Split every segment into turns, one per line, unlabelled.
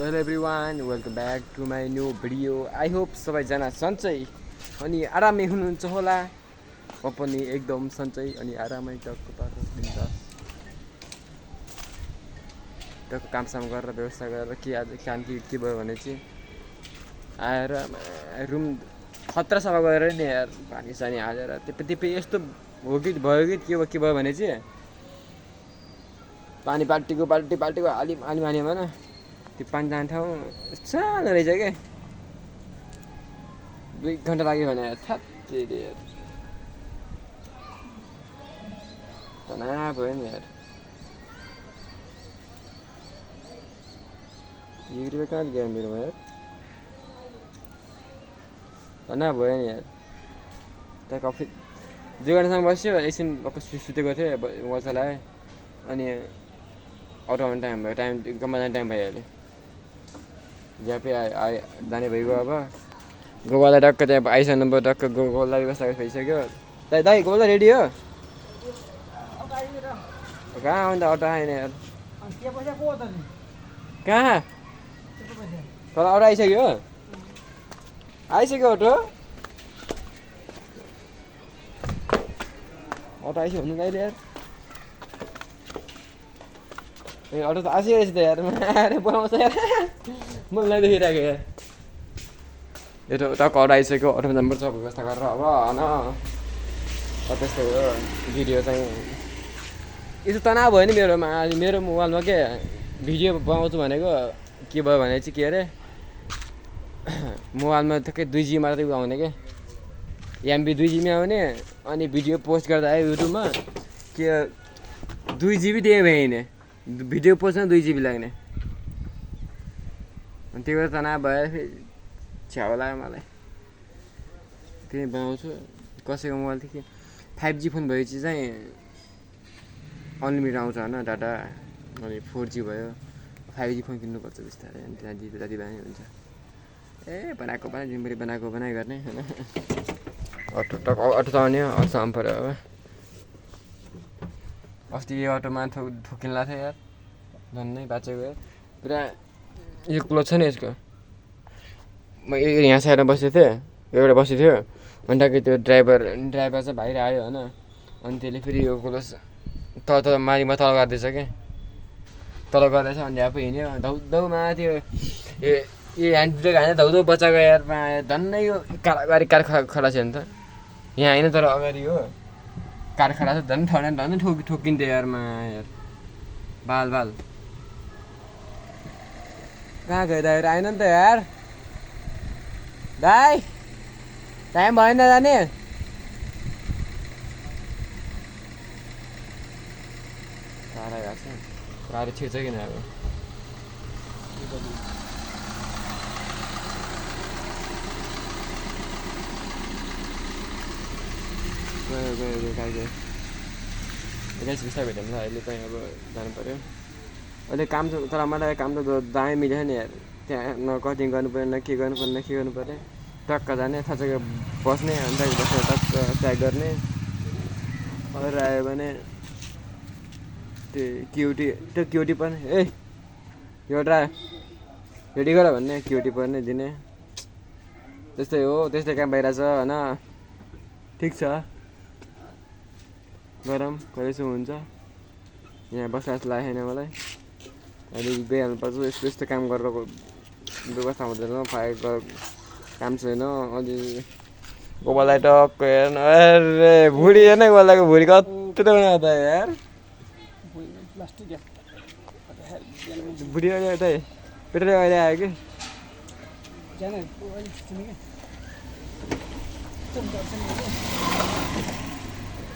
So hello everyone welcome back to my new video. I hope सबैजना सन्चै अनि आरामै हुनुहुन्छ होला। म पनि एकदम सन्चै अनि आरामै टक्क पारेर बिन्दास टक्क कामसाम गरेर व्यवस्था गरेर के आज शान्ति के भयो भने चाहिँ आएर रुम खतरा सफा गरेर नि यार पानी सानी हालेर त्यो यस्तो हो कि भयो कि के भयो भने चाहिँ पानी बाल्टीको हाल्यो भन त्यो पानी जाने ठाउँ सानो रहेछ क्या 2 घन्टा लाग्यो भने थाप्थे यार तनाव भयो नि यार। रुपियाँ कहाँ गयो मेरोमा यार तनाव भयो नि यार। त्यहाँ कफी 2 घन्टासम्म बस्यो एकछिन सुतेको थिएँ मोबाइल चलाएँ अनि अटोमा टाइम भयो गम्मा जाने टाइम भइहाल्यो। झ्यापै जाने भइगयो। अब गोवालाई टक्क त्यहाँ आइसक्नुभयो टक्क गोवालाई व्यवस्था भइसक्यो। दाइ गोवालाई रेडी हो कहाँ आउँदा अटो आएन यार कहाँ तर अटो आइसक्यो अटो आइसक्यो हुनु कहिले यार अटो त आइसक्यो रहेछ त यार आएर बनाउँछ यार मलाई देखिरहेको यार यो त टक्क अटो आइसक्यो। अटोमा जानुपर्छ व्यवस्था गरेर अब होइन त्यस्तो हो भिडियो चाहिँ यस्तो तनाव भयो नि मेरो मोबाइलमा के भिडियो बनाउँछु भनेको के भयो भने चाहिँ के अरे मोबाइलमा ठ्याक्कै 2 GB मात्रै आउने क्या एमबी 2 GB आउने अनि भिडियो पोस्ट गर्दा आयो युट्युबमा के 2 GB त्यही भएन भिडियो पोस्टमा 2 GB लाग्ने अनि त्यो भएर तनाव भयो छ्याउ लाग्यो मलाई। त्यही बनाउँछु कसैको मोबाइल थियो कि 5G फोन भएपछि चाहिँ अनलिमिटेड आउँछ होइन डाटा अनि 4G भयो 5G फोन किन्नुपर्छ बिस्तारै अनि त्यहाँ जति भए हुन्छ बनाएको जिम्मेवारी बनाइ गर्ने होइन अटो चलाउने अटो चलाउनु पऱ्यो। अब अस्ति यो अटोमा ठोकिँला थियो यार झन्नै बाँचेको यार पुरा यो क्लोज छ नि यसको। म यहाँ साइडमा बसेको थिएँ एउटा बसेको थियो अनि ट्याक्कै त्यो ड्राइभर चाहिँ बाहिर आयो होइन अनि त्यसले फेरि यो क्लोज तल माथिमा तल गर्दैछ क्या तल गर्दैछ अनि आफू हिँड्यो धौधौमा त्यो ए ह्यान्ड ब्रेक हानेर धौधौ बचाएको यार धन्नै यो अगाडि कार खडा छ नि त यहाँ होइन तर अगाडि हो कार खडा छ झन् ठोकिन्थ्यो यारमा यार बाल कहाँ गयो दाइहरू आएन नि त यार दाइ टाइम भएन जाने टाढा गएको छ गाडी छिर्छ किन अब गाइस बिस्तारै भेटौँ ल अहिले चाहिँ अब जानु पऱ्यो अहिले काम त तर मलाई काम त दामी मिलेछ नि यार त्यहाँ न कटिङ गर्नु पऱ्यो न के गर्नु पऱ्यो टक्क जाने थाहा बस्ने अन्त बसेर टक्क ट्र्याक गर्ने अरू आयो भने त्यो क्युटी पर्ने एउटा रेडी गर भन्ने क्युटी पर्ने दिने त्यस्तै हो त्यस्तै काम भइरहेछ होइन ठिक छ गरम कहिलेसम्म हुन्छ यहाँ बस्दा जस्तो लागेको छैन मलाई अहिले गइहाल्नुपर्छ यस्तो काम गरेर व्यवस्था हुँदैन काम छैन अलि गोबालाई टक्क हेर्नु अरे भुँडी हेर्न गोबाको भुँडी कत्रो बनाउँदा यार भुँडी अहिले यतै पेट्रोल अहिले आयो कि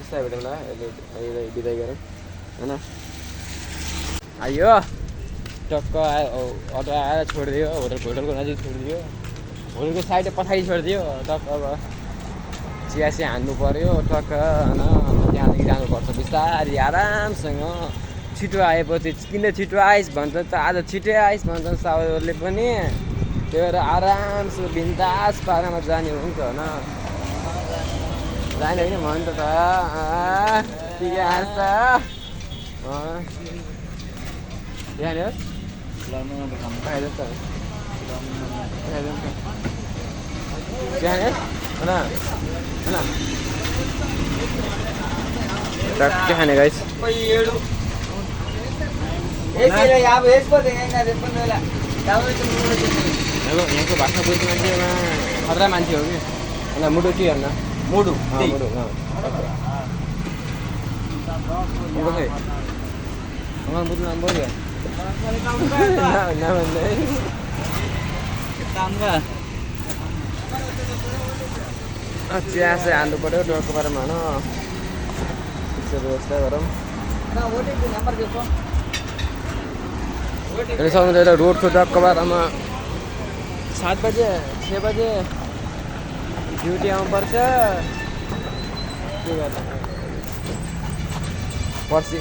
बिस्तारै भेटौँ ल अहिले बिदाइ गरौँ होइन आइयो टक्क अटो आएर छोडिदियो होटलको नजिक छोडिदियो होटलको साइडमा पछाडि छोडिदियो टक्क अब चिया हान्नु पऱ्यो टक्क होइन त्यहाँदेखि जानुपर्छ बिस्तारै आरामसँग छिटो आएपछि किन छिटो आइस भन्छ त आज छिटै आइस भन्छन् साउहरूले पनि त्यही भएर आरामसँग बिन्दास पारामा जाने हो नि त होइन जाने होइन भन्छ त ठिकै हाँस्छ यहाँनिर खाइदिन्छ क्या के खाने गाइस यहाँको भाषा बुझ्ने मान्छेमा खतरा मान्छे हो कि अन्त मुटु के हेर्न मुडु मुडु मुडु खै बुझ्नु नाम बोल्यो चिया चाहिँ हाल्नु पऱ्यो डरको बारेमा होइन व्यवस्था गरौँ सक्नु रोडको डक्को बारेमा 7 बजे 6 बजे ड्युटी आउनुपर्छ के गर्नु पर्सि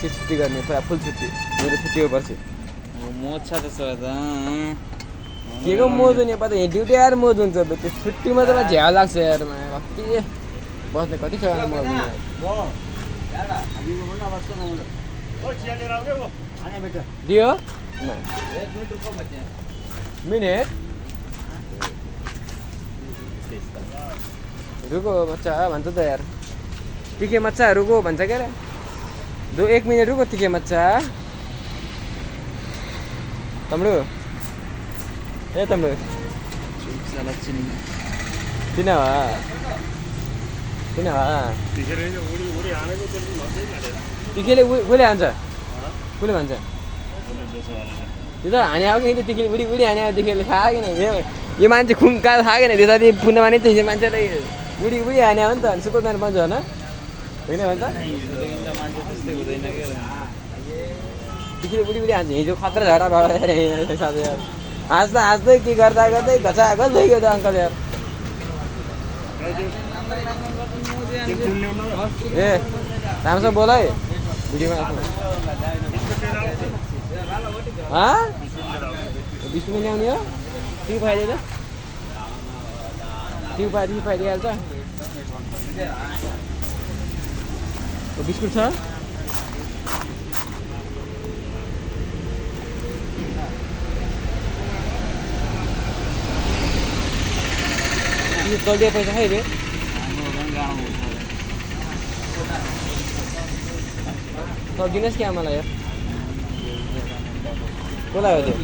छुट्टी गर्ने पुरा फुल छुट्टी मेरो छुट्टी हो पर्सि
मोज छ त्यसो भए
के को मोज हुने पत्ता यहाँ ड्युटी आएर मोज हुन्छ त्यो छुट्टीमा त झ्याउ लाग्छ यार कति बस्ने कति छ मोज दियो मिनेट रुको बच्चा भन्छ त यार टिके मच्छा रुको भन्छ क्या 1 मिनट रुको टिके मच्छा तम्रो ए तम्रो किन टिकेले उसले हान्छ कसले भन्छ त्यो त हाने आएको कि टिकेले उडी हाने आएको टिकेले थाहा किन यो मान्छे खुम्का थाहा किन त्यो जति पुण्य माने त्यो मान्छेलाई उडी हाने हो नि त सुपरम्यान बन्छ होइन भन्छ टिकेले उडी हान्छ हिजो खतरा झगडा भयो साथै यार हाँस्दै के गर्दा गर्दै घचाघच भइगयो त अङ्कल यार ए राम्रोसँग बोल है भिडियोमा बिस्कुट ल्याउने हो टिउ फाइदियो त टिउ फाइदिइहाल्छ बिस्कुट छ चल्दियो पैसा खाइ रे दिनुहोस् क्या मलाई यार कसलाई हो त्यो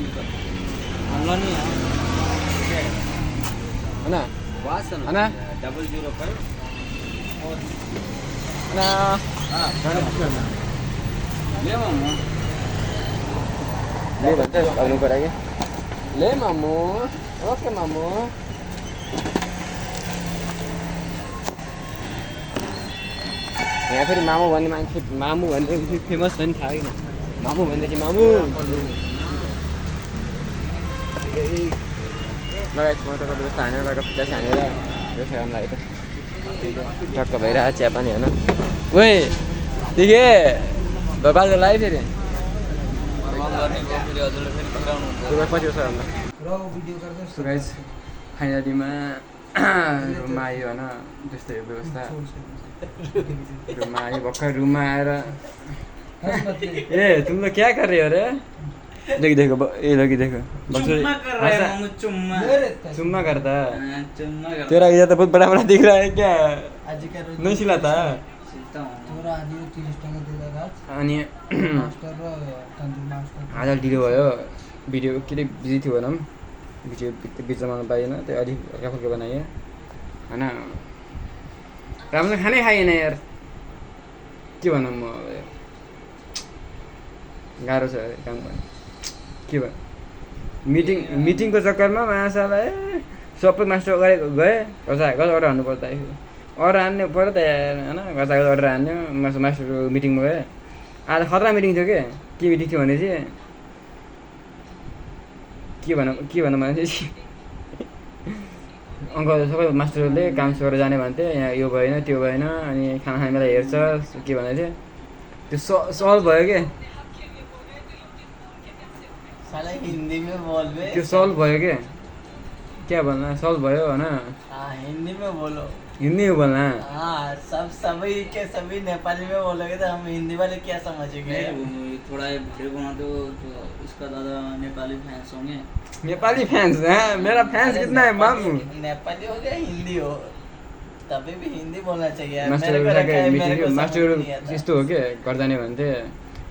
भन्नु पऱ्यो कि ले मामु ओके मामु यहाँ फेरि मामु भन्ने मान्छे मामु भन्ने फेमस छ नि थाहा छैन मामु भनेपछि मामु लगाएको म त कति जस्तो हानेर लगाएको 50 हानेर यो सेवन लागेको टक्क भइरहेको चिया पानी होइन ओए देखे बाबाको लायो फेरि पछि छ गाइस फाइनलीमा रुममा आयो होइन त्यस्तै व्यवस्था रुममा आयो भर्खर रुममा आएर ए तुम लोग क्या कर रहे हो रे देखो ये लगी देखो चुम्मा करता तेरा इधर तो बहुत बड़ा बड़ा दिख रहा है क्या नहीं सिलाता अनि आज ढिलो भयो भिडियो के बिजी थियो भनौँ भिडियो बिचमा पाइएन त्यो अलिक हल्का बनाएँ होइन राम्रो खानै खाएन यार के भनौँ म गाह्रो छ काम गर्नु के भयो मिटिङको चक्करमा माछालाई सबै मास्टर अगाडि गएँ घचाघच अर्डर हान्नु पर्दा अर्डर हान्नु पऱ्यो त होइन घचाघच अर्डर हान्यो मास्टर मिटिङमा गएँ आज खतरा मिटिङ थियो के मिटिङ थियो भने चाहिँ के भनौँ भनेपछि अङ्कल सबै मास्टरहरूले काम गरेर जाने भन्थे यहाँ यो भएन त्यो भएन अनि खाना खाने बेला हेर्छ के भनेको थियो त्यो सल्भ भयो क्या त्यो सल्भ भयो क्या क्या बोलना सॉल्व भयो है ना
हाँ हिंदी में बोलो।
हिंदी में बोलना
हाँ सभी के सभी नेपाली में बोलोगे तो हम हिंदी वाले क्या समझेंगे।
नहीं, थोड़ा वीडियो बना दो तो इसका ज़्यादा नेपाली फैंस होंगे।
नेपाली फैंस है मेरा फैंस
अरे
कितना है मामू
नेपाली हो गया हिंदी हो तभी भी हिंदी बोलना चाहिए यार।
मास्टर
मेरे को रखा है, मेरे को समझ
मास्टर
नहीं आता।
यस्तो हो क्या घर जाने भन्थे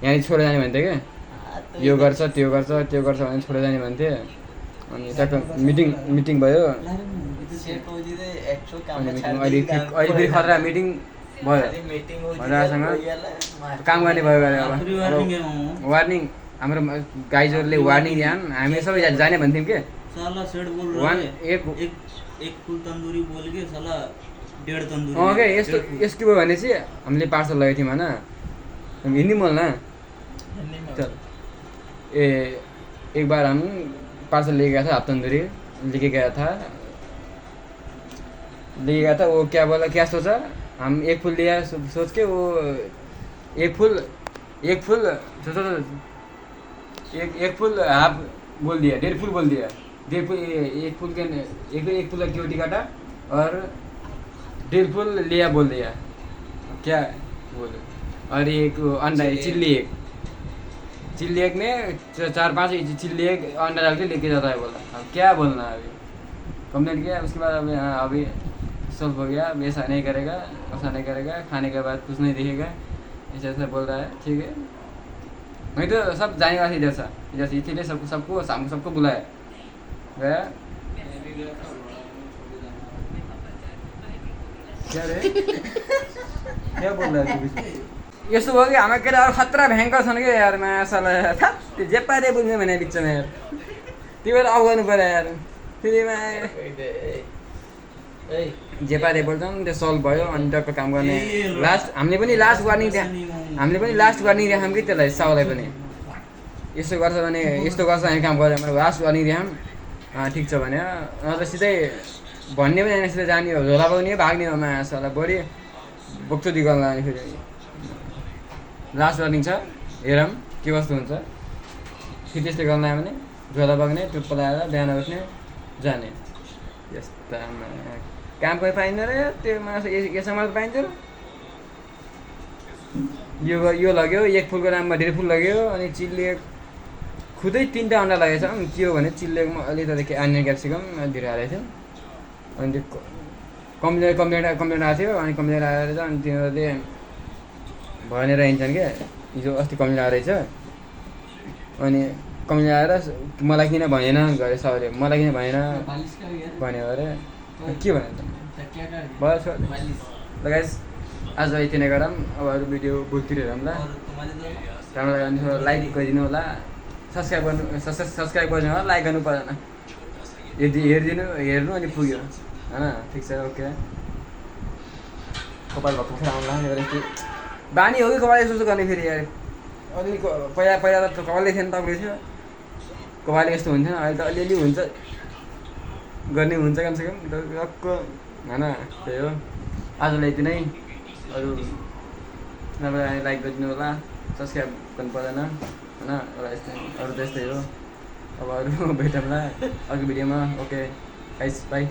यहाँ छोडेर जाने भन्थे क्या
हाँ, तो
यो गर्छ त्यो गर्छ भने छोडेर जाने भन्थे अनि टक्क मिटिङ भयो
शेख हो जी दे एक्चुअल काम
अनि
में
मिटिङ
छाड़
अहिले
दी काम
अहिले फेरि खतरा मिटिङ भयो
खाली मीटिंग हो जी
रासँग
मार
काम गर्ने भयो गरे
आखिरी वार्निंग है वो।
अब वार्निङ हाम्रो गाइजहरूले वार्निङ दिएन हामी सबै जाने भन्थ्यौँ के
साला सेठ बोल
वन
रहा है
एक
एक फुल तंदूरी बोल के साला 1.5 तंदूरी
अँ क्या यस्तो यस्तो भयो भने चाहिँ हामीले पार्सल लगेको थियौँ होइन हिन्दी बोल्न
हिंदी में
चल एक बार हम पार्सल लेके गया था हाफ तंदूरी लेके गया था वो क्या बोला क्या सोचा हम एक फूल लिया सोच के वो एक फूल सोचो तो एक फूल हाफ बोल दिया 1.5 फूल बोल दिया 1.5 फूल एक फूल के एक फूल का क्योटी काटा और 1.5 फूल लिया बोल दिया क्या बोले और एक अंडा चिल्ली एक में 4-5 चिल्ली एक अंडा डाल के लेके जाता है बोला अब क्या बोलना है अभी कंप्लेंट किया उसके बाद अभी सॉल्व हो गया अब ऐसा नहीं करेगा खाने के बाद कुछ नहीं दिखेगा ऐसा बोल रहा है ठीक है नहीं तो सब जाने वाला इधर से इसीलिए सबको बुलाया गया क्या रे क्या बोल रहा है तू बीच में यस्तो भयो कि हाम्रो केटाहरू खतरा भयङ्कर छन् क्या यार मासाला त्यो जे पारे बुझ्ने भने बिचमा यार त्यो भएर अफ गर्नु पऱ्यो यार फेरिमा जे पारे बोल्छौँ त्यो सल्भ भयो अनि टक्क काम गर्ने लास्ट हामीले पनि लास्ट वार्निङ दिएँ कि त्यसलाई साउलाई पनि यस्तो गर्छ भने यस्तो गर्छ हामी काम गरेर लास्ट वार्निङ दिएँ ठिक छ भने अन्त सिधै भन्ने पनि होइन सिधै जाने हो झोला पाउने भाग्ने हो मासाला बढी बोक्चोदी गर्न लाने फेरि लास्ट वार्निङ छ हेरौँ के कस्तो हुन्छ फेरि त्यस्तै गर्न आयो भने झोला बग्ने टुप्पो लगाएर बिहान उठ्ने जाने यस्ता काम कोही पाइँदैन र त्यो मासु यसमा पाइन्छ र यो लग्यो एक फुलको नाममा 1.5 फुल लग्यो अनि चिल्ली खुदै 3टा अन्डा लगेछ के हो भने चिल्लीमा अलिकति आनियन क्याप्सिकम धेरै हालेको थियो अनि त्यो कम्प्लेन आएको थियो अनि कम्प्लेन आएर चाहिँ अनि तिनीहरूले भनेर हिँड्छन् क्या हिजो अस्ति कम्प्लेन आएर रहेछ अनि कम्प्लेन आएर मलाई किन भनेन गरे सबले मलाई किन भनेन भन्यो अरे के भन्यो त भयो गाइस आज यति नै गरौँ अब अरू भिडियो भोलितिर हेरौँ ल राम्रो लाग्यो भने लाइक गरिदिनु होला सब्सक्राइब गर्नु होला लाइक गर्नु पर्दैन यदि हेर्नु अनि पुग्यो होइन ठिक छ ओके कपाल भएको आउनु लाग्यो बानी हो कि कपाल यस्तो गर्ने फेरि यार अलिअलि पहिला त कपालै थिएन तपाईँले थियो कपाल यस्तो हुन्थेन अहिले त अलिअलि हुन्छ गर्ने हुन्छ कमसेकम टक्क होइन त्यही हो आजलाई यति नै अरू नभए लाइक गरिदिनु होला सब्सक्राइब गर्नु पर्दैन होइन एउटा यस्तै अरू त यस्तै हो अब अरू भेटौँला अर्को भिडियोमा ओके गाइस बाई